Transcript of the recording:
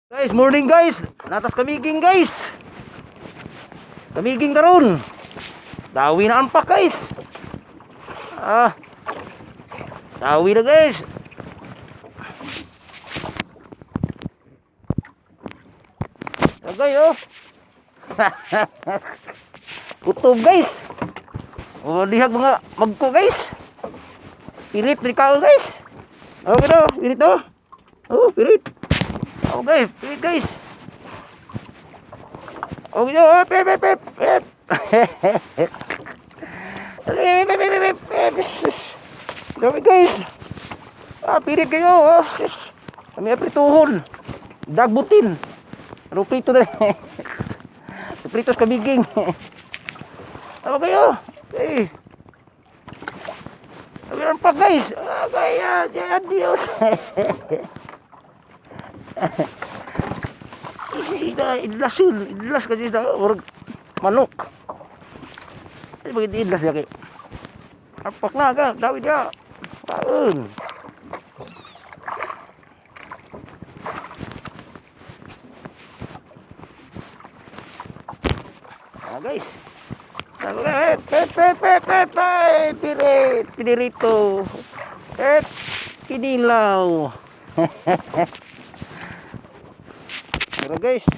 Guys, morning guys. Natas kamiging, guys. Kamiging karon. Dawi na ampak, guys. Ah. Dawi na, guys. Agay oh. Kutob, guys. Oh, lihag mga magko, guys. Pirit ni kao, guys. Okay na, pirit oh. Oh, pirit. Okay, pirit, guys. Okay na, oh, pip, pip, pip, pip. Pip, pip, pip, pip, pip. Dami, guys. Ah, pirit kayo. Oh, sis. Kami aprituhon. Dagbutin. Ano prito na? Pritos kabiging. Tama kayo. Okay. Meron pa, guys. Ah, kaya, adios. Ida, idlas yun. Idlas kasi ida. Murag manok. Ay, bakit idlas niya kayo? Apak na ka. Dawid ya. Kaon. Ah, guys. Sabi ka, eh, pe, pe, pe, pe, pe, pirit, pinirito. Eh, kinilaw. Pero guys,